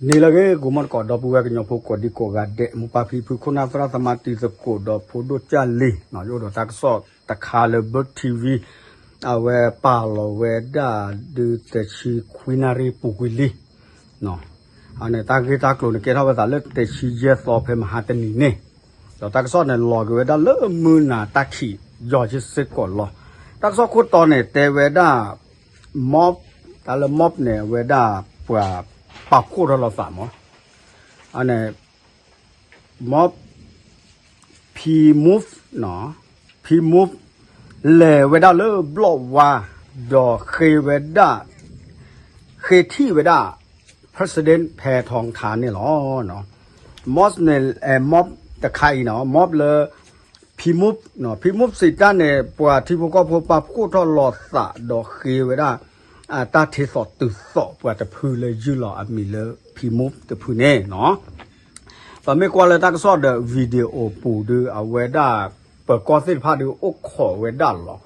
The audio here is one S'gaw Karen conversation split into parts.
နံၤလၢအဂ့ၤ ဂီၤမီၢ်သကိး ဒီပုၢ်ဝဲၢ်ကညီဖိကိးဒံကိးဂၤဒဲး မိၢ်ပၢ်ဖံဖု ခိၣ်နၢ်သရၣ်သမါ တံၤသကိး ဒီးဖိဒိၣ်ကၢ်လံၤ, ယအိၣ်ဒီးတၢ်ကစီၣ်တခါလၢ ဘၢၣ်ထံဝံၤ အဝဲပာ်လီၤဝဲဒၣ်ဒုး တဆံခွံနၣ်ရံၣ်ပူၤကွံာ်လံ အန့ၣ် တၢ်ဂ့ၢ်တၢ်ကျိၤန့ၣ် ကဲထီၣ်ဝဲသးလၢ တဆံယဲၢ်သီ ဖဲမဟါတနံၤန့ၣ်, ဒီးတၢ်ကစီၣ်န့ၣ် လီၤက့ၤဝဲဒၣ်လၢမုၢ်နၤတၢ်ခံး ယီၤဆ့စ့ၢ်ကီးလီၤ. တၢ်ကစီၣ်ခိၣ်တီန့ၣ် တဲဝဲဒၣ် မီး, တၢ်လၢမီးန့ၣ် အဝဲဒၣ်ပှၤပာ်ဖှိၣ်ထီၣ်လိာ်သးမး, အန့ၣ် မီး ဖံမူး, ဖံမူး လဲၤဝဲဒၣ်လၢဘျီၣ်ဝါ ဒီးဃ့ဝဲဒၣ် ဃ့ထံၣ်ဝဲဒၣ် President ဖဲထီခါန့ၣ်လီၤ. မီးန့ၣ် မီးတခါအံၤနီၤ မီးလၢ ဖံမူး, ဖံမူးစံးတၢ်န့ၣ် ပှၤထံဖိကီၢ်ဖိပာ်ဖှိၣ်ထီၣ်လိာ်သးဒီးဃ့ဝဲဒၣ် တၢ်ထ့သိးတုၤသိးပှၤတဖုလၢယုၢ်လီၤအမံၤလၢ ဖံမူးတဖုန့ၣ်နီၤ. ပမ့ၢ်ကွၢ်လၢတၢ်ကစီၣ်ဒီး video ပူၤဒုး အဝဲဒၣ် ပၢၤကီၢ်သ့ၣ်တဖၣ်ဒုးအိၣ်ခိးဝဲဒၣ်လီၤ.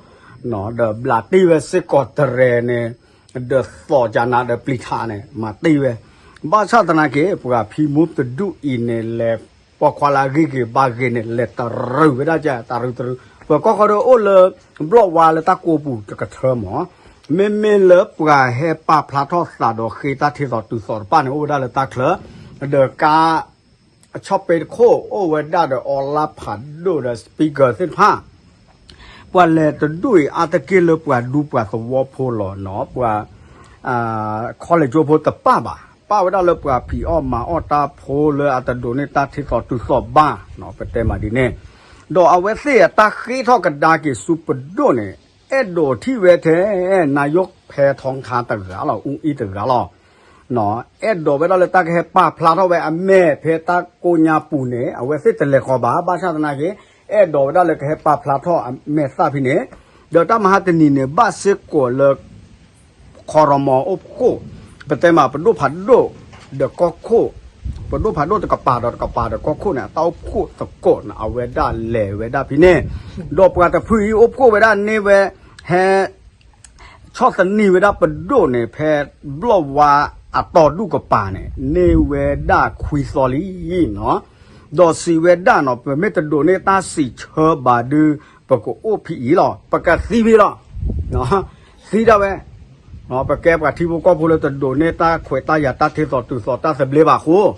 ဒီးဘျးတ့ၢ်ဝဲစ့ၢ်ကီးတရဲၤန့ၣ် ဒီးသီၣ်ကနၤဒီးပျံၤထးန့ၣ် မၤတ့ၢ်ဝဲ. ဘၣ်ဆၣ်သနာ်က့ ပှၤဖံမူးတဒူၣ်အံၤန့ၣ် လဲၤပိာ်ခွါလၢအဂ့ၢ်ဂ့ၤဘၣ်ဂ့ၤန့ၣ် လဲၤတရံးဝဲဒၣ်ကတရံးတရံး ပၢၤကီၢ်ဃီဒီးအိၣ်လၢ ဘျီၣ်ဝါလၢတၢ်ကိးပူၤတကထၢမး. မ့မ့ၢ်လၢပှၤဟဲပာ်ဖျါထီၣ်သးဒီးဃ့တၢ်ထ့သိးတုၤသိးတဖၣ်န့ၣ် အိၣ်ဝဲဒၣ်လၢတၢ်ချၢ ဒီးကါ အဆီၣ်ပ့တခိၣ် အိၣ်ဝဲဒၣ်ဒီးအီလၣ်ဖးဒိၣ်ဒီး speaker သ့ၣ်တဖၣ် ပှၤလဲၤတဒူၣ်အံၤအါတက့ၢ်လၢပှၤဒူပှၤသဝီဖိလီၤနီၤ. ပှၤ college ဖိတပၣ်ဘၣ်, ပၣ်ဝဲဒၣ်လၢပှၤဖံးအီၣ်မၤအီၣ်တၢ်ဖိလၢအတဒိးန့ၢ်တၢ်ထ့သိးတုၤသိးဘၣ်နီၤ ပတဲမးဒ်န့ၣ်. ဒီးအဝဲသ့ၣ်အတၢ်ဃ့ထီၣ်ကဒါက့ၤဆူပဒိၣ်န့ၣ် အဲၣ်ဒိးထံၣ်ဝဲထဲ နါယိၣ်ဖဲထီခါတဂၤလီၤ အူအံၤတဂၤလီၤ. အဲၣ်ဒိးဝဲဒၣ်လၢတၢ်ကဟဲပာ်ဖျါထီၣ်ဝဲအမဲာ်ဖဲတၢ်ကိးညါပူၤန့ၣ် အဝဲသ့ၣ်တလဲၤဃီၤဘၣ်, ဘၣ်ဆၣ်သနာ်က့ အဲၣ်ဒိးဝဲဒၣ်လၢကဟဲပာ်ဖျါထီၣ်အမဲာ်သၣ်ဖဲန့ၣ်, ဒီးတၢ်မဟါတနံၤန့ၣ် ဘၣ်စ့ၢ်ကီးလၢ ခီရမီအိၣ်ဖှိၣ်, ပတဲမးပဒိၣ်ဖးဒိၣ် ဒီးကီၢ်ခိၣ်, ပဒိၣ်ဖးဒိၣ်တကပၤဒီးတကပၤဒီးကီၢ်ခိၣ်န့ၣ် အတၢ်အိၣ်ဖှိၣ်သကိးန့ၣ် အဝဲဒၣ်လဲၤဝဲဒၣ်ဖဲန့ၣ်, ဒီးပှၤတဖုအံၤအိၣ်ဖှိၣ်ဝဲဒၣ်န့ၢ်ဝဲ ဟဲ ဆီၣ်သနံးဝဲဒၣ်ပဒိၣ်န့ၣ် ဖဲဘျီၣ်ဝါအတီၤဒူၣ်ကပၤန့ၣ် န့ၢ်ဝဲဒၣ်ခွံသီလံနီၤ. ဒီးစံးဝဲဒၣ်နီၤ ပမ့ၢ်တဒိးန့ၢ်တၢ်စံးဆၢဘၣ်ဒုး ပကအိၣ်ဖဲအံၤလီၤ, ပကသံဖဲလီၤ, သံဒၣ်ဝဲ, ပကဲပှၤထံဖိကီၢ်ဖိလၢတဒိးန့ၢ်တၢ်ခွဲးတၢ်ယာ်တၢ်ထ့သိးတုၤသိးတၢ်သဘျ့ဘၣ်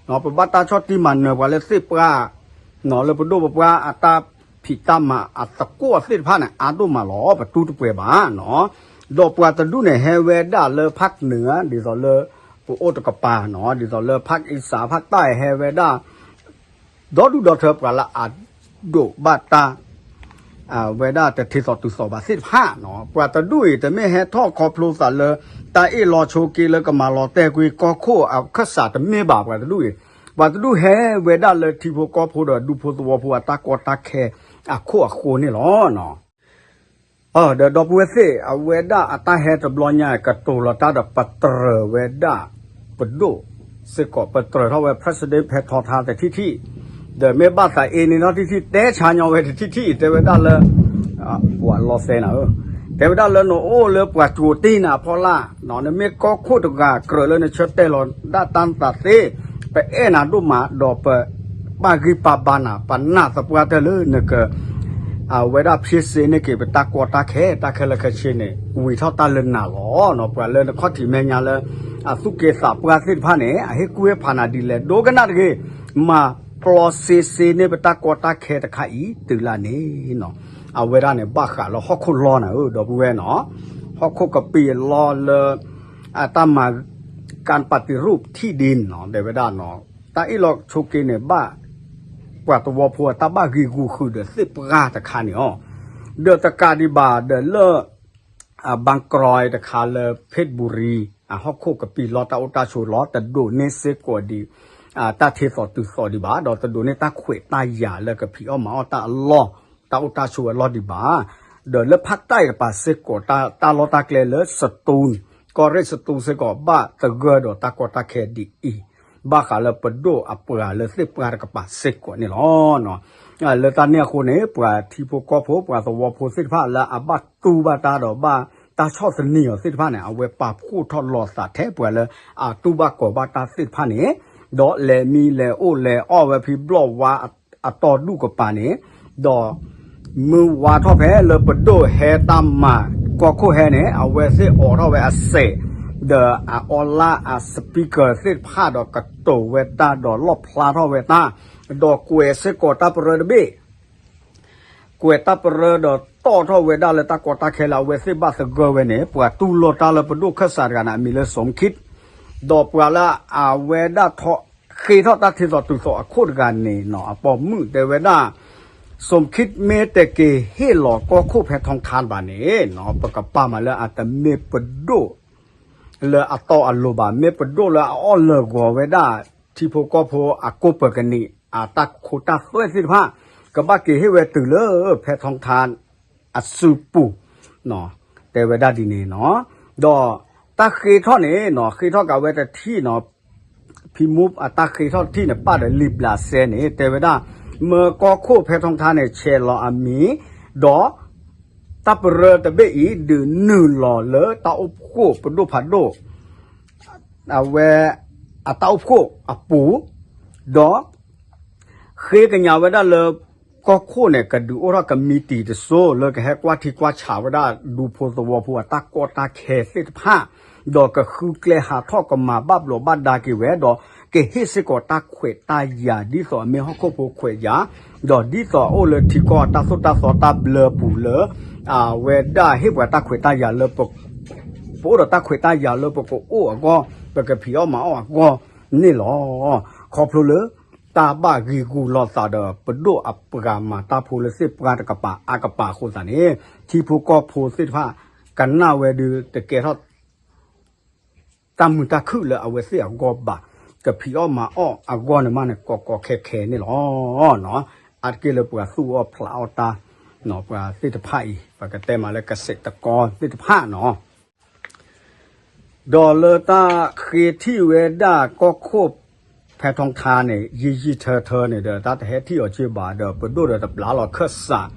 အဃိ ပဘၣ်တၢ်ဆီၣ်တံၢ်မၤနၢၤပှၤလၢသ့ၣ်ပှၢ် လၢပဒိၣ်ပပှၢ်အတၢ်ဖံးတၢ်မၤအသကိးသ့ၣ်တဖၣ်န့ၣ် အါဒိၣ်မးလီၤ ပတူၢ်တပှဲၤဘၣ်နီၤ. ဒီးပှၤတဒူၣ်န့ၣ် ဟဲဝဲဒၣ်လၢဖးနၢၤ ဒ်သိးလၢပအိၣ်တကပၤနီၤ ဒ်သိးလၢဖးအံစးဖးတၢ်ဟဲဝဲဒၣ် ဒီဒူၣ်ဒီထၢပှၤလၢအဒိးဘၣ်တၢ် ဝဲဒၣ်တထ့သိးတုၤသိးဘၣ်သ့ၣ်တဖၣ်နီၤ. ပှၤတဒူၣ်အံၤ တမ့ၢ်ဟဲထီၣ်ခီဖျိသးလၢ တၢ်အ့ၣ်လိာ်ဆိးက့လၢကမၤလီၤတဲာ်ကွံာ်ကီၢ်ခိၣ်အခၢၣ်စးတမ့ၢ်ဘၣ် ပှၤတဒူၣ်အံၤ, ပှၤတဒူၣ်ဟဲဝဲဒၣ်လၢထံဖိကီၢ်ဖိဒီးဒူဖိသဝီဖိအတၢ်ကီတၢ်ခဲအခိၣ်အဃိန့ၣ်လီၤ. ဒီးဒီပုၢ်ဝဲၢ်သ့ၣ် အဝဲဒၣ်အတၢ်ဟဲတဘျီညါ ကတိၤလီၤတၢ်ဒီးပတြၢၤဝဲဒၣ် ပဒိၣ်စ့ၢ်ကီး ပတြၢၤထီၣ်ဝဲ President ဖဲထီထါတထံၣ်ထံၣ်, ဒီးမ့ၢ်ဘၣ်သးအ့န့ၣ်ထီၣ်ထံၣ်ထံၣ် တဲဆါညီဝဲတထံၣ်ထံၣ် တဲဝဲဒၣ်လၢ ပှၤလီၤသဲနၤဧၢ, တဲဝဲဒၣ်လၢနအိၣ်လၢပှၤကိးတ့ၢ်နၤအဖီလာ်, နမ့ၢ်ကီၢ်ခိၣ်တဂၤကြၢးလၢနဆၢတဲာ်လီၤဒၣ်တၢ်နသးသ့, ပအဲၣ်နၤဒိၣ်မး ဒီးပ ပာ်ဂံၢ်ပာ်ဘါနၤ ပနာ်သပှၢ်တၢၢ်လၢနက အဝဲဒၣ်ဖံးစ့န့ၢ်က့ၤ ပတၢ်ကီတၢ်ခဲ တၢ်ခဲလၢာ်ခဲဆ့န့ၣ် ဝံၤထီၣ်တၢ်လၢနၤလီၤ. ပှၤလၢနခီၣ်ထံးမဲာ်ညါလၢ အသူၣ်က့သးပှၢ်သ့ၣ်တဖၣ်န့ၣ် အဟ့ၣ်ကူၣ်ဟ့ၣ်ဖးနၤဒ်လဲၣ် ဒိကနၣ်တဂ့ၤ, မၤပျီစ့စ့န့ၢ်ပတၢ်ကီတၢ်ခဲတခါအံၤတုၤလၢန့ၣ်နီၤ. အဝဲဒၣ်န့ၣ် ဘၣ်ဃးလၢဟီၣ်ခိၣ်လီနၤဧၢ ဒီပုၢ်ဝဲၢ်နီၤ, ဟီၣ်ခိၣ်ကပံာ်အလီၢ်လၢ အတၢ်မၤ การปฏิรูปที่ดินနီၤ တဲဝဲဒၣ်နီၤ, တၢ်အ့ၣ်လိာ်ဆိးက့န့ၣ်ဘၣ် ပှၤသဝီဖိအတၢ်ဘၣ်ဂံာ်ဂူာ်ဃုာ်ဒီးသ့ၣ်ပှၢ်တခါန့ၣ်လီၤ. ဒီးတကးဒံးဘၣ်ဒီးလၢ ဘၣ်ကရီတခါလၢ เพชรบุรี အဟီၣ်ခိၣ်ကပံာ်လီၢ်တၢ်အိၣ်တၢ်ဆိးလီၤ တဒိးန့ၢ်စ့ၢ်ကီးဒံး တၢ်ထ့သိးတုၤသိးဒံးဘၣ် ဒီးတဒိးန့ၢ်တၢ်ခွဲးတၢ်ယာ်လၢကဖံးအီၣ်မၤအီၣ်တၢ်အလီၢ် တၢ်အိၣ်တၢ်ဆိးအလီၢ်ဒံးဘၣ်. ဒီးလၢဖးတၢ်အံၤတကပၤစ့ၢ်ကီး တၢ်လီၢ်တၢ်ကျဲလၢ စတူၢ် ကီၢ်ရ့ၣ်စတူၢ်စ့ၢ်ကီး ဘၣ်သဂၢၢ်ဒီးတၢ်ကီတၢ်ခဲဒ်အံၤ ဘၣ်ဃးလၢပဒိၣ်အပှၤလၢသ့ၣ်ပှၢ်တကပၤစ့ၢ်ကီးန့ၣ်လီၤ. လၢတၢ်န့ၣ်အဃိန့ၣ် ပှၤထံဖိကီၢ်ဖိ ပှၤသဝီဖိသ့ၣ်တဖၣ်လၢအဘၣ်တူၢ်ဘၣ်တၢ်ဒီးဘၣ် တၢ်ဆီၣ်သနံးအီၤသ့ၣ်တဖၣ်န့ၣ် အဝဲပာ်ဖှိၣ်ထီၣ်လိာ်သးထဲပှၤလၢအတူၢ်ဘၣ်ကီၤဘၣ်တၢ်သ့ၣ်တဖၣ်န့ၣ်, ဒီးလဲၤမံလဲၤအိၣ်လဲၤအီၣ်ဝဲဖဲဘျီၣ်ဝါအတီၢ်ဒူၣ်ကပၤန့ၣ်, ဒီးမုၢ်ဝါထီၣ်ဖဲလၢပဒိၣ်ဟဲတၢ်မၤကီၢ်ခိၣ်ဟဲန့ၣ် အဝဲသ့ၣ်အိးထီၣ်ဝဲအစဲး, ဒီးအအီလၣ်အ speaker သ့ၣ်တဖၣ်ဒီးကတိၤဝဲတၢ်ဒီးလီၣ်ဖျါထီၣ်ဝဲတၢ်, ဒီးကွဲးစ့ၢ်ကီးတၢ်ပရၢတဘ့ၣ် ကွဲးတၢ်ပရၢဒီးတီၣ်ထီၣ်ဝဲဒၣ်လၢတၢ်ကီတၢ်ခဲလၢအဝဲသ့ၣ်ဘၣ်သဂၢၢ်ဝဲန့ၣ် ပှၤတူၢ်လိာ်တၢ်လၢပဒိၣ်ခၢၣ်စးတဂၤန့ၣ် အမံၤလၢ Sum Kip, ဒီးပှၤလၢအဝဲဒၣ်ဃ့ထီၣ်တၢ်ထံၣ်သိးတုၤသိးအခိၣ်တဂၤန့ၣ်နီၤ အပိာ်မုၣ်တဲဝဲဒၣ် Sum Kip မ့ၢ်တက့ၤဟ့ၣ်လီၤကီၢ်ခိၣ်ဖဲထီထါဘၣ်န့ၣ်နီၤ ပကပာ်မးလၢအတမ့ၢ်ပဒိၣ် လၢအတီအလိၤဘၣ် မ့ၢ်ပဒိၣ်လၢအအီၣ်လၢာ်ဂီၤဝဲဒၣ် ထံဖိကီၢ်ဖိအကိးပၢၤကနံး အတၢ်ခိတၢ်သွဲၣ်သ့ၣ်တဖၣ် ကဘၣ်က့ၤဟ့ၣ်ဝဲတုၤလၢဖဲထီထါအစုပူၤ တဲဝဲဒၣ်ဒ်န့ၣ်နီၤ. ဒီးတၢ်ဃ့ထီၣ်န့ၣ်နီၤ ဃ့ထီၣ်ကးဝဲတထံၣ်နီၤ ဖံမူအတၢ်ဃ့ထီၣ်တထံၣ်န့ၣ် ပၣ်ဒီးလံာ်ဘျးစဲန့ၣ် တဲဝဲဒၣ် မၢကီၢ်ခိၣ်ဖဲထီထါန့ၣ် ဆဲးလီၤအမံၤ ဒီး တၢ်ပရၢတဘ့ၣ်အံၤ ဒုးနုာ်လီၤလၢတၢ်အိၣ်ဖှိၣ်ပဒိၣ်ဖးဒိၣ် အဝဲ အတၢ်အိၣ်ဖှိၣ်အပူၤ ဒီး ဃ့ကညးဝဲဒၣ်လၢ ကီၢ်ခိၣ်န့ၣ် ကဒုးအိၣ်ထီၣ်ကမံးတံာ်တစိၤ လၢကဟဲကွၢ်ထံကွၢ်ဆးဝဲဒၣ် ဒူဖိသဝီဖိအတၢ်ကီတၢ်ခဲသ့ၣ်တဖၣ်, ဒီးကဃုကျဲဟးထီၣ်ကမၤဘၣ်ဘျီးဘၣ်ဒါက့ၤဝဲ ဒီးကဟ့ၣ်စ့ၢ်ကီးတၢ်ခွဲးတၢ်ယာ် ဒ်သိးအမ့ၢ်ဟီၣ်ခိၣ်ဖိခွဲးယာ်, ဒီးဒ်သိးအအိၣ်လၢထံကီၢ်အတၢ်သိၣ်တၢ်သီတၢ်ဘျၢပူၤလၢ အဝဲဒၣ်ဟ့ၣ်ပှၤတၢ်ခွဲးတၢ်ယာ်လၢ ပအိၣ်ဒီးတၢ်ခွဲးတၢ်ယာ်လၢပကအိၣ်အဂီၢ် ပကဖံးအီၣ်မၤအီၣ်အဂီၢ်န့ၣ်လီၤ. ခီဖျိလၢ တၢ်ဘၣ်ဂံာ်ဂူာ်လိာ်သးဒီး ပဒိၣ်အပှၤမၤတၢ်ဖိလၢသ့ၣ်ပှၢ်တကပၤအါကပၤအဃိသတးန့ၣ် ထံဖိကီၢ်ဖိသ့ၣ်တဖၣ် ကနၣ်ဝဲဒုးတကဲထီၣ် တၢ်မုာ်တၢ်ခုၣ်လၢအဝဲသ့ၣ်အဂီၢ်ဘၣ်, ကဖံးအီၣ်မၤအီၣ်အဂီၢ်န့ၣ်မးန့ၣ် ကီကီခဲခဲန့ၣ်လီၤ. အါတက့ၢ်လၢပှၤသူၣ်အီၣ်ဖျးအီၣ်တၢ် ပှၤသ့ၣ်တဖၣ်အံၤ ပကတဲမးလၢကစဲးတကီသ့ၣ်တဖၣ်နီၤ ဒီးလၢတၢ်ဃ့ထံၣ်ဝဲဒၣ်ကီၢ်ခိၣ်ဖဲထီထါန့ၣ် ယံာ်ယံာ်ထၢထၢန့ၣ်ဒီး တၢ်တဟဲထံၣ်အီၤက့ဘၣ်ဒီး ပဒိၣ်ဒီးတဘျါလီၤခၢၣ်စး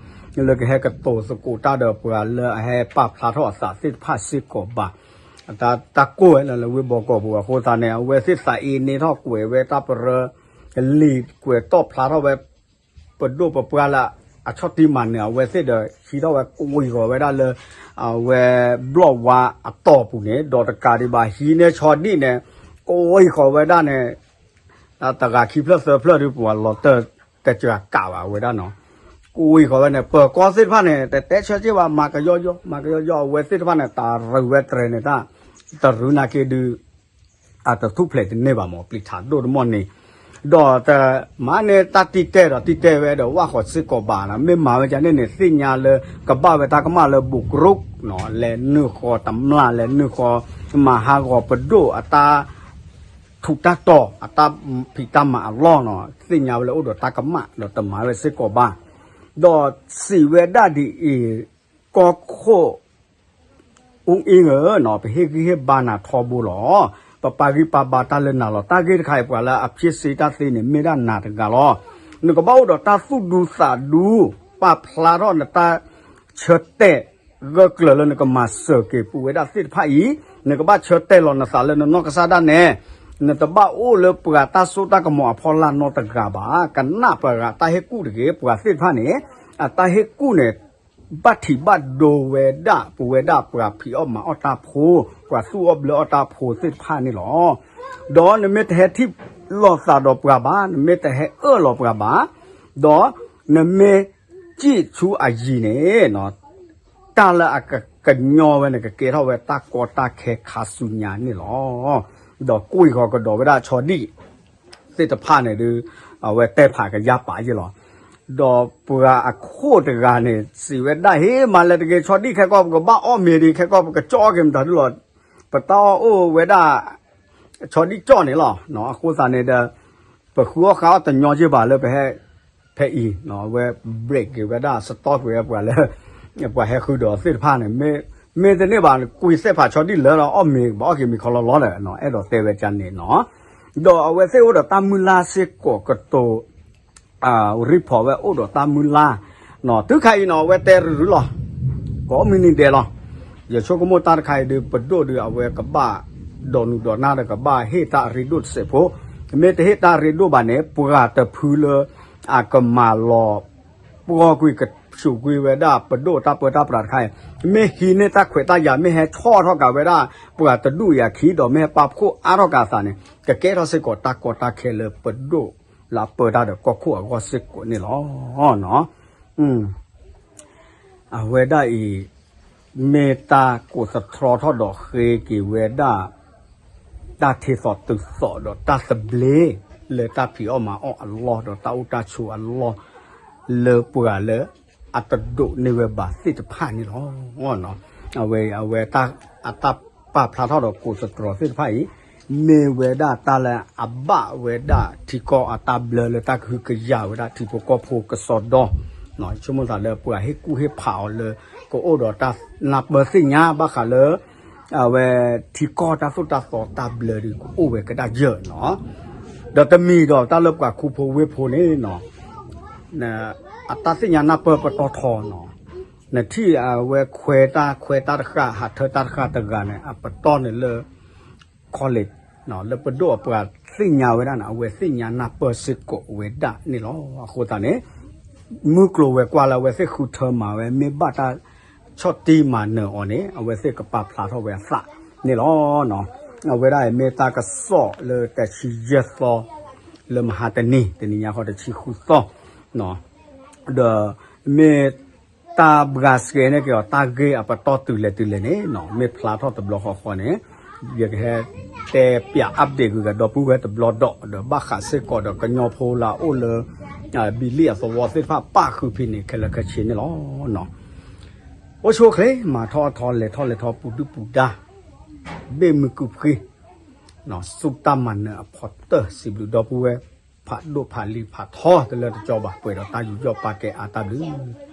လၢကဟဲကတိၤသကိးတၢ်ဒီးပှၤလၢအဟဲပာ်ဖျါထီၣ်အသးသ့ၣ်တဖၣ်စ့ၢ်ကီးဘၣ်. တၢ်ကိၢ်ဝဲလၢဝ့ၢ်ဘီကီၢ်ပူၤအဃိသတးန့ၣ် အဝဲသ့ၣ်သးအ့န့ထီၣ်ကွဲးဝဲတၢ်ပရၢ လံာ်ကွဲးတီၣ်ဖျါထီၣ်ဝဲ ပဒိၣ်ပပှၢ်လၢအဆီၣ်တံၢ်မၤနၢၤအဝဲသ့ၣ်ဒီး ဟံးထီၣ်ဝဲကဝံၤဃီၤဝဲဒၣ်လၢ အဝဲဘျီၣ်ဝါအတီၢ်ပူၤန့ၣ် ဒီးတကးဒံးဘၣ်ဟံးန့ၢ်ဆီဒံၣ်န့ၣ် ကဝံၤဃီၤဝဲဒၣ်န့ၣ် တဂၤခံဖျၢၣ်သၢဖျၢၣ်ဒုးပှၤလီၤတၢ်တစှၤကးဘၣ်ဝဲဒၣ်နီၤ ကဝံၤဃီၤဝဲန့ၣ် ပၢၤကီၢ်သ့ၣ်တဖၣ်န့ၣ် တတဲဆၢက့ဘၣ် မၤကယီယီ မၤကယီယီ အဝဲသ့ၣ်တဖၣ်န့ၣ် တၢ်ရုၢ်ဝဲတြဲၤန့ၣ်တၢ် တရုၢ်နာ်က့ဒုး အတထူၣ်ဖျဲးတန့ၢ်ဘၣ်မး ပျံၤထးဒိၣ်တမီၢ်န့ၣ် ဒီးတမၤန့ၢ်တၢ်တံၢ်တဲာ်ဒီးတံၢ်တဲာ်ဝဲဒီး ဝၣ်ဃီၤစ့ၢ်ကီးဘၣ်နီၤ မ့ၢ်မၤဝဲဒ်န့ၣ်န့ၣ် သ့ၣ်ညါလၢကဘၣ်ဝဲတၢ်ကမၣ်လၢဘူးကရူးနီၤ လဲၤနုာ်ဃီၤတမျၢ် လဲၤနုာ်ဃီၤ မၤဟးဂီၤပဒိၣ်အတၢ် ထူးတၢ်တီၤ အတၢ်ဖံးတၢ်မၤအလီၢ်နီၤ သ့ၣ်ညါဝဲလၢအိၣ်ဒီးတၢ်ကမၣ်ဒီးတမၤဝဲစ့ၢ်ကီးဘၣ် ဒီးစံးဝဲဒၣ်ဒ်အံၤ ကီၢ်ခိၣ် အူအ့ၣ်ဧၢနီၤ ပဟ့ၣ်ဂံၢ်ဟ့ၣ်ဘါနၤထီဘိလီၤ. ပပာ်ဂံၢ်ပာ်ဘါတၢ်လၢနၤလီၤ. တၢ်ဂ့ၢ်တခါအံၤ ပှၤလၢအဖျ့စ့တၢ်သ့န့ၣ် မ့ၢ်ဒၣ်နၤတဂၤလီၤ. နကဘၣ်အိၣ်ဒီးတၢ်သူၣ်ဒူသးဒူ ပာ်ဖျါထီၣ်နတၢ်ဆၢတဲာ် ဂၢၢ်ကျၢၤလၢနကမၤစၢၤက့ၤပဝဲဒၣ်သ့ၣ်တဖၣ်အံၤ, နကဘၣ်ဆၢတဲာ်လီၤနသးလၢနနီၢ်ကစၢ်ဒၣ်နဲ, နတဘၣ်အိၣ်လၢပှၤတၢ်စိတၢ်ကမီၤအဖီလာ်နီတဂၤဘၣ်. ကနၣ်ပှၤဂၤတၢ်ဟ့ၣ်ကူၣ်တဂ့ၤ. ပှၤသ့ၣ်တဖၣ်န့ၣ် အတၢ်ဟ့ၣ်ကူၣ်န့ၣ် ဘၣ်ထံးဘၣ်ဒိဝဲဒၣ် ပဝဲဒၣ်ပှၤဖံးအီၣ်မၤအီၣ်တၢ်ဖိ, ပှၤသူၣ်အီၣ်ဘျၢအီၣ်တၢ်ဖိသ့ၣ်တဖၣ်န့ၣ်လီၤ. ဒီးနမ့ၢ်တဟဲထံၣ်လိာ်သးဒီးပှၤဘၣ်, နမ့ၢ်တဟဲအၢၣ်လီၤပှၤဘၣ်, ဒီးနမ့ၢ်စံၣ်ဆူအယံၤန့ၣ် တၢ်လၢအကကညီဝဲန့ၣ် ကကဲထီၣ်ဝဲတၢ်ကီတၢ်ခဲခါဆူညါန့ၣ်လီၤ. ဒီးကွံာ်ဃီၤကဒီးဝဲဒၣ်ဆီဒံၣ်သ့ၣ်တဖၣ်န့ၣ်ဒုး အဝဲတဲဖးကယၢ်ပာ်ယဲၢ်လီၤ. ဒီးပှၤအခိၣ်တဂၤန့ၣ် စံးဝဲဒၣ် ဟ့ၣ်မၤလဲၤတဂ့ၤ ဆီဒံၣ် ခဲကီၢ်ပကဘၣ်အီၣ်မ့ၤဒံး ခဲကီၢ်ပကကၠီၣ်အီၣ်က့ၤမတၤဒုလီၤ. ပတၢ်အီၣ်အိၣ်ဝဲဒၣ် ဆီဒံၣ်ကၠီၣ်န့ၣ်လီၤ. အဃိသတးန့ၣ်ဒီး ပဃုအီၣ်ဃါအီၣ်တညီက့ဘၣ်လၢပဟဲ ဖဲအံၤ အဝဲ break က့ၤဝဲဒၣ် stop က့ၤဝဲပှၤလၢ ပှၤဟဲဃုဒီးသ့ၣ်တဖၣ်န့ၣ် မ့ၢ်တန့ၢ်ဘၣ် ကွံာ်သ့ၣ်ဖးဆီဒံၣ်လၢလီၤ အီၣ်မ့ၤ ဘၣ်အီၣ်က့ၤမ့ၤခီလီၤလီၤဒီး အဲၣ်ဒိးတဲဝဲဒ်န့ၣ်နီၤ. ဒီးအဝဲသ့ၣ်အိၣ်ဒီးတၢ်မုၢ်လၢ်စ့ၢ်ကီးကတိၤ report ဝဲအိၣ်ဒီးတၢ်မုၢ်လၢ် တုၤခါအံၤနီၤ အဝဲတဲရုရုလီၤ ကိးမုၢ်နံၤဒဲးလီၤ. ယဆိကမိၣ်တၢ်တခါအံၤဒုး ပဒိၣ်ဒုးအဝဲကဘၣ် ဒိးနုာ်ဒိးနၢ်ဒီးကဘၣ်ဟ့ၣ်တၢ်ရ့ဒိၣ်တစဲးဖိ, မ့ၢ်တဟ့ၣ်တၢ်ရ့ဒိၣ်ဘၣ်န့ၣ် ပှၤတဖုလၢ အကမၤလီၤ ပှီၢ်ကွံာ်ကဆူးကွံာ်ဝဲဒၣ်ပဒိၣ်တၢ်ပၢတၢ်ပြးတခါအံၤ, မ့ၢ်ဟံးန့ၢ်တၢ်ခွဲးတၢ်ယာ် မ့ၢ်ဟဲဆီၣ်ထီၣ်က့ၤဝဲဒၣ် ပှၤတဒူၣ်အံၤအခံဒီး မ့ၢ်ဟဲပာ်ဖှိၣ်အါထီၣ်က့ၤအသးန့ၣ် ကကဲထီၣ်စ့ၢ်ကီးတၢ်ကီတၢ်ခဲလၢပဒိၣ်လၢအပၢတၢ်ဒီးကီၢ်ခိၣ်အဂီၢ်စ့ၢ်ကီးန့ၣ်လီၤ. အဝဲဒၣ်အံၤ မ့ၢ်တၢ်ကိးသတြီထီၣ်ဒီးဃ့က့ၤဝဲဒၣ် တၢ်ထံၣ်သီတုၤသီဒီးတၢ်သဘျ့ လၢတၢ်ဖံးအီၣ်မၤအီၣ်အလီၢ် ဒီးတၢ်အိၣ်တၢ်ဆိးအလီၢ် လၢပှၤလၢအတဒိးန့ၢ်ဝဲဘၣ်သ့ၣ်တဖၣ်န့ၣ်လီၤ. အဝဲ အဝဲ အတၢ်ပာ်ဖျါထီၣ်ဒီးကိးသတြီသ့ၣ်တဖၣ်အံၤ မ့ၢ်ဝဲဒၣ်တၢ်လၢအဘၣ်ဝဲဒၣ်ထံကီၢ်အတၢ်ဘျၢလၢတၢ်ကဟုကယာ်ဝဲဒၣ်ထံဖိကီၢ်ဖိကစီဒီ, ဆိကမိၣ်သးလၢပှၤဟ့ၣ်ကူၣ်ဟ့ၣ်ဖးအီၤလၢ ကအိၣ်ဒီးတၢ်နၢ်ပၢၢ်သ့ၣ်ညါဘၣ်ဃးလၢ အဝဲထံကီၢ်တၢ်သိၣ်တၢ်သီတၢ်ဘျၢဒုးကအိၣ်ဝဲကဒၣ်ယၢၢ်နီၤ, ဒီးတမံၤဒီးတၢ်လၢပှၤခူဖိဝ့ၢ်ဖိန့ၣ်နီၤ အတၢ်သ့ၣ်ညါနၢ်ပၢၢ်ပတီၢ်ထီနီၤ, နထံၣ်အဝဲခွဲးတၢ်ခွဲးတၢ်တဃၣ် ဟးထၢတၢ်တဃၣ်တဂၤန့ၣ် အပတီၢ်န့ၣ်လၢ college လၢပဒိၣ်အပှၤသ့ၣ်ညါဝဲဒၣ်န့ၣ် အဝဲသ့ၣ်ညါနၢ်ပၢၢ်စ့ၢ်ကီးဝဲဒၣ်န့ၣ်လီၤ. အဃိသတးန့ၣ် မုၢ်ကျိၤဝဲၤကွာ်လၢအဝဲသ့ၣ်ဃုထၢမၤဝဲ မ့ၢ်ဘၣ်တၢ်ဆီၣ်တံၢ်မၤနၢၤအီၤန့ၣ် အဝဲသ့ၣ်ကပာ်ဖျါထီၣ်ဝဲအသးန့ၣ်လီၤ. အဝဲဒၣ်အံၤမ့ၢ်တၢ်ကစီၣ်လၢတဆံယဲၢ်သီ လၢမဟါတနံၤ တနံၤညါဃီတဆံဃုသီ ဒီးမ့ၢ်တၢ်ဘှါစဲန့ၢ်က့ၤအီၤ တၢ်ဂ့ၢ်အပတီၢ်တုၤလဲၣ်တုၤလဲၣ်န့ၣ်နီၤ မ့ၢ်ဖျါထီၣ်တဘျီဃီဃီန့ၣ် ယကဟဲတဲပၠး update ဂ့ၤဂ့ၤဒီပုၢ်ဝဲၢ်တဘျီဒီး ဒီးဘၣ်ဃးစ့ၢ်ကီးဒီးကညီဖိလၢအအိၣ်လၢ ဘံလံၣ်အသဝီသ့ၣ်တဖၣ်ပၣ်ဃုာ်ဖဲန့ၣ် ခဲလၢာ်ခဲဆ့န့ၣ်လီၤ. အိၣ်ဆူၣ်အိၣ်ချ့ မၤထီၣ်အထီ လဲၤထီၣ်လဲၤထီ ပူၤဒုၣ်ပူၤဒါ ဘ့ၣ်မုာ်ကုာ်ဖှံ စူၢ်တၢ်မၤနၢၤအဖီတၢၢ် စံးဘျုးဒီပုၢ်ဝဲၢ် ဖးဒိၣ်ဖးလံၤဖးထီတလၢတကၠီဘၣ် ပှဲၤဒီးတၢ်ယူးယီၣ်ပာ်ကဲအါတၢ်ဘျုး